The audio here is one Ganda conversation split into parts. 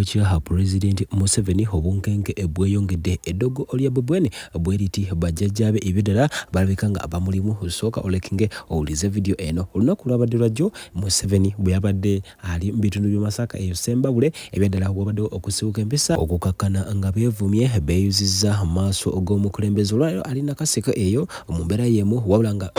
kya Pulezidenti Museveni obunkenke bweyongedde. Eddogo lya Bobi Wine bweriti bajjajjaabe eby'eddala balabika nga bamulimu. Sooka olekinge owulize vidiyo eno. Olunaku lwabadde lwajjo Museveni bwe yabadde ali mu bitundu by'e Masaka eyo Ssembabule ebyaddala wabaddewo okusiwuka empisa okukakkana nga beevumye beeyuzizza mu maaso g'omukulembeze olwaleero ali Nakaseke eyo mu mbeera y'emu wabula nga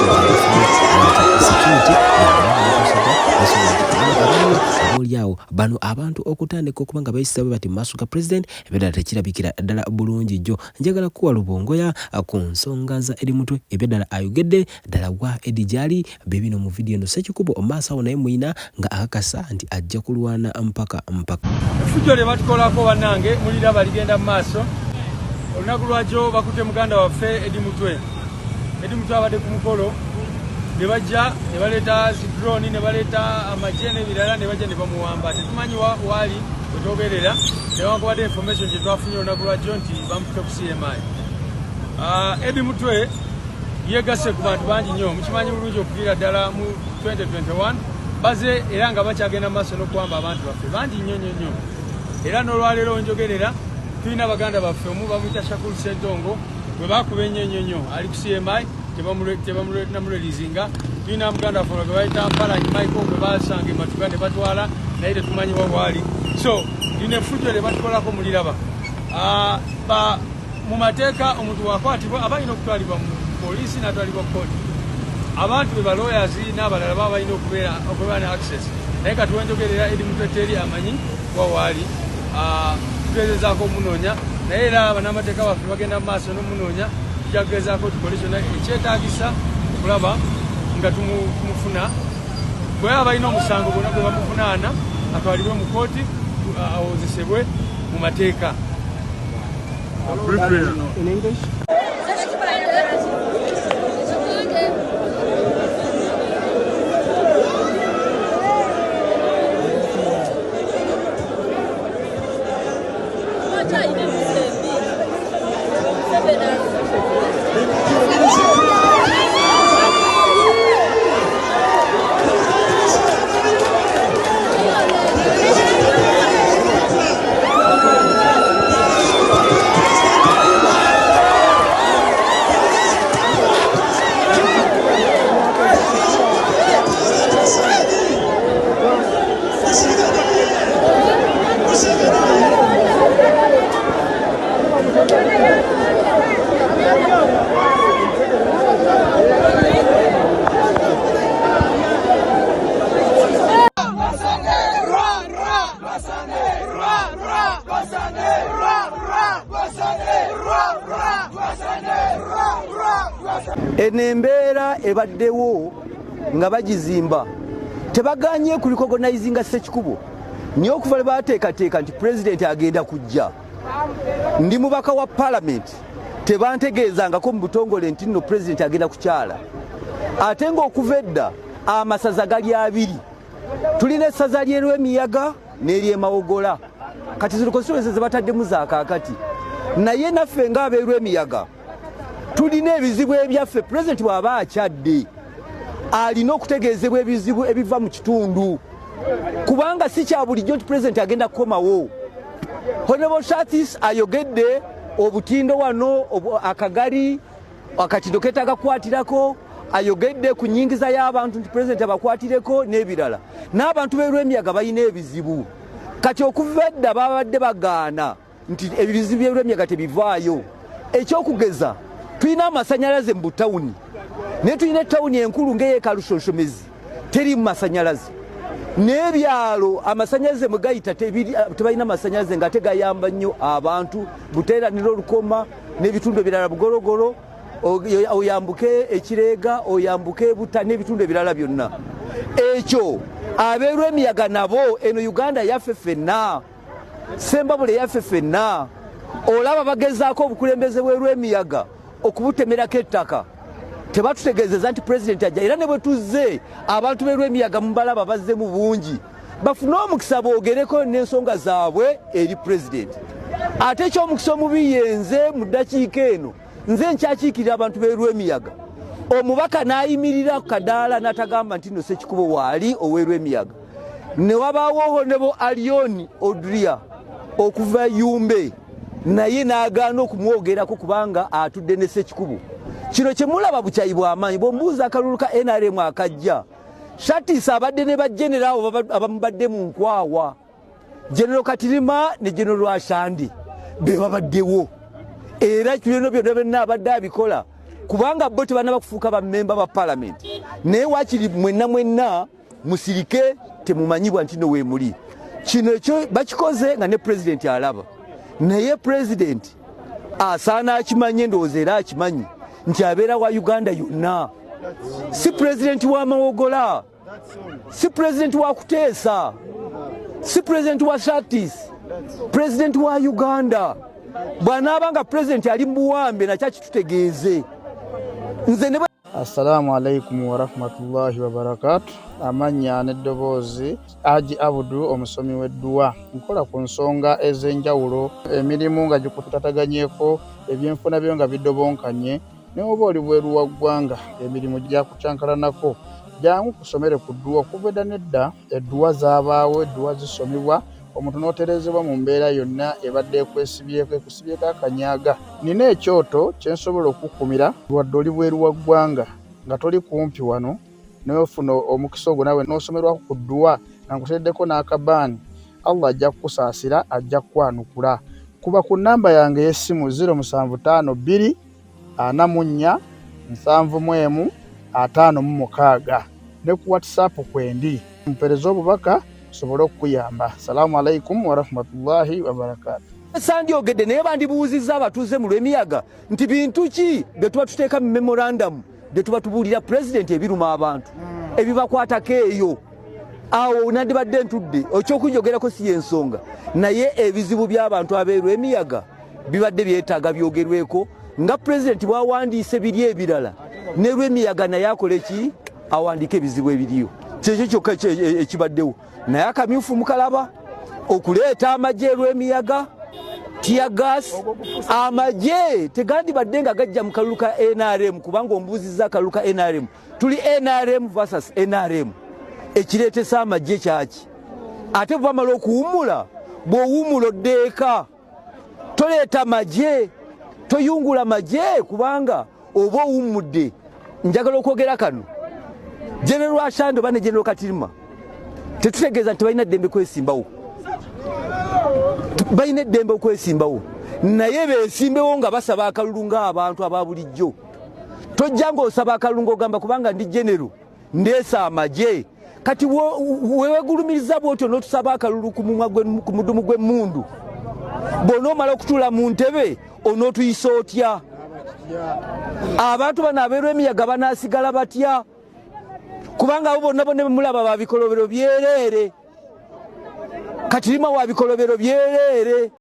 oboolyawo bano abantu okutandika okuba nga beeyisa bwe bati mu maaso ga pulezidenti ebyaddala tekirabikira ddala bulungi jjo njagala kuwa Lubongoya ku nsonga za Eddie Mutwe ebyaddala ayogedde ddala wa Eddie gyali Bibino mu video eno Sekikubo omaaso awo naye muyina nga akakasa nti ajja kulwana mpaka mpaka. Effujjo lye batukolako bannange muliraba ligenda mu maaso. Olunaku lwakyo bakutte muganda waffe Eddie Mutwe. Eddie Mutwe abadde ku mukolo ne bajja ne baleeta zi drone ne baleeta amagye n'ebirala ne bajja ne bamuwamba. Tetumanyi waali we twogerera newankubadde information gye twafunye olunaku lwajjo nti bamukutte ku CMI. Ah, Eddie Mutwe yegasse ku bantu bangi nnyo mukimanyi bulungi okuviira ddala mu 2021 baze era nga bakyagenda mu maaso n'okuwamba abantu baffe bangi nnyo nnyo nnyo era n'olwaleero njogerera tulina baganda baffe omu bamuyita Shakul Ssentongo gwe bakuba ennyo nnyo nnyo ali ku CMI tebamurelizinga tulina muganda waffe gwe bayita Mpalanyi Michael gwe basanga ematuga ne batwala naye tetumanyi wa waali so lino effujjo lye batukolako muliraba ah, Mu mateeka omuntu bw'akwatibwa aba alina okutwalibwa mu poliisi n'atwalibwa kkooti. Abantu be ba lawyers n'abalala baba balina okubeera okubeera ne access naye kati wenjogerera Eddie Mutwe teri amanyi wa waali ah, tugezezaako omunoonya naye era banamateeka baffe bagenda mu maaso n'omunoonya tujja kugezaako tukole kyonna ekyetaagisa okulaba nga tumufuna bwe aba alina omusango gwonna gwe bamuvunaana atwalibwe mu kkooti awozesebwe mu mateeka. In English? Eno embeera ebaddewo nga bagizimba tebaganye kulikogonizinga Ssekikubo naye okuva lwe bateekateeka nti pulezidenti agenda kujja ndi mubaka wa palamenti tebantegeezangako mu butongole nti nno pulezidenti agenda kukyala ate ng'okuva edda amasaza gali abiri tulina essaza ly'erwemiyaga n'eryemawogola kati zino constituency zebataddemu za kaakati naye naffe ng'abeerwemiyaga tulina ebizibu ebyaffe pulezidenti bw'aba akyadde alina okutegeezebwa ebizibu ebiva mu kitundu kubanga si kya bulijjo nti pulezidenti agenda kukomawo honorable Shatis ayogedde obutindo wano akagali akatindo ketaaga kukwatirako ayogedde ku nyingiza y'abantu nti pulezidenti abakwatireko n'ebirala n'abantu b'erwemiyaga balina ebizibu kati okuva edda babadde bagaana nti ebizibu by'erwemiyaga tebivaayo ekyokugeza tulina amasanyalaze mu butawuni naye tulina etawuni enkulu ng'eyekalushonshomezi teri mu masanyalaze n'ebyalo amasanyalaze mwe gayita tebalina masanyalaze nga ate gayamba nnyo abantu buteeranira olukoma n'ebitundu ebirala bugologolo oyambuke ekireega oyambuke buta n'ebitundu ebirala byonna ekyo abeerwa emiyaga nabo eno uganda yaffe ffenna sembabule yaffe ffenna olaba bagezaako obukulembeze bw'erwemiyaga okubutemerako ettaka tebatutegeezeza nti pulezidenti ajja era ne bwe tuzze abantu b'erwemiyaga mubalaba bazze mu bungi bafune omukisa boogereko n'ensonga zaabwe eri pulezidenti ate ekyomukisa omubi yenze mu ddakiika eno nze nkyakiikirira abantu b'erwemiyaga omubaka n'ayimirira ku kadaala n'atagamba nti no sekikubo waali ow'erwemiyaga ne wabaawo honebo alioni odria okuva Yumbe, naye n'agaana okumwogerako kubanga atudde ne Ssekikubo. Kino kye mulaba bukyayi bw'amaanyi. Bw'omubuuza akalulu ka NRM akajja, Shatisi abadde ne bajenero abo abamubadde mu nkwawa, Genero Katirima ne Genero Lwashandi be babaddewo, era byonna byonna byonna abadde abikola kubanga bo tebanaba kufuuka bammemba ba palamenti. Naye wakiri mwenna mwenna musirike, temumanyibwa nti no weemuli. Kino ekyo bakikoze nga ne pulezidenti alaba, naye pulezidenti asaana akimanye, ndowooza era akimanyi nti abeera wa Uganda yonna, si pulezidenti wa Mawogola, si pulezidenti wa Kuteesa, si pulezidenti wa Shatis, pulezidenti wa Uganda. Bw'anaaba nga pulezidenti ali mu buwambe, nakyo akitutegeeze. Nze ne Assalamu alaikum warahmatullahi wabarakatu. Amannya n'eddoboozi Haji Abudu, omusomi w'edduwa. Nkola ku nsonga ez'enjawulo, emirimu nga gikutataganyeko, ebyenfuna byo nga bidobonkanye, ne oba oli bweru wa ggwanga emirimu gyakukyankalanako, jangu kusomere ku dduwa. Okuva edda n'edda edduwa zaabaawo, edduwa zisomebwa omuntu n'otereezebwa mu mbeera yonna ebadde ekwesibyeko, ekusibyeko akanyaga. Nina ekyoto kye nsobola okukukumira wadde oli bweru wa ggwanga nga toli kumpi wano, n'ofuna omukisa ogwo naawe n'osomerwako ku dduwa nga nkuteereddeko n'akabaani. Allah ajja kukusaasira, ajja kukwanukula. Kuba ku nnamba yange ey'essimu 0752 44 71 56 ne ku WhatsApp kwendi, mpereze obubaka nsobole okukuyamba. Salaamu alaikum warahmatullahi wabarakatu. Sandyogedde, naye bandibuuzizza abatuuze mu Lwemiyaga nti bintu ki bye tuba tuteeka mu memorandum bye tuba tubuulira pulezidenti ebiruma abantu ebibakwatako eyo. Awo nandibadde ntudde, ekyokujogerako si yensonga, naye ebizibu by'abantu ab'erwemiyaga bibadde byetaaga byogerweko nga pulezidenti bwawandiise biri ebirala, ne Lwemiyaga naye akole ki, awandiike ebizibu ebiriyo. Kyekyo kyokka ekibaddewo. Naye akamyufu mukalaba okuleeta amagye Lwemiyaga, tear gas, amagye tegandibadde nga gajja mu kalulu ka NRM, kubanga ombuuzizza akalulu ka NRM, tuli NRM versus NRM. Ekireetesa amagye kyaki? Ate bwe bamala okuwummula, bw'owummula oddeeka, toleeta magye, toyungula magye, kubanga oba owummudde. Njagala okwogera kano, General Ashandi oba ne General Katirima, tetutegeeza nti balina ddembe kwesimbawo. Balina eddembe okwesimbawo, naye beesimbewo nga basaba akalulu ng'abantu aba bulijjo. Tojja ng'osaba akalulu ng'ogamba kubanga ndi genero ndeesa amagye. Kati wewegulumiriza bwotyo n'otusaba akalulu ku mumwa ku mudumu gw'emmundu, bw'onoomala okutuula mu ntebe onootuyisa otya? Abantu bano abeerwemiyaga banaasigala batya? Kubanga abo bonna bonna bemulaba babikolobero byereere. Katirima wa bikolobero byereere.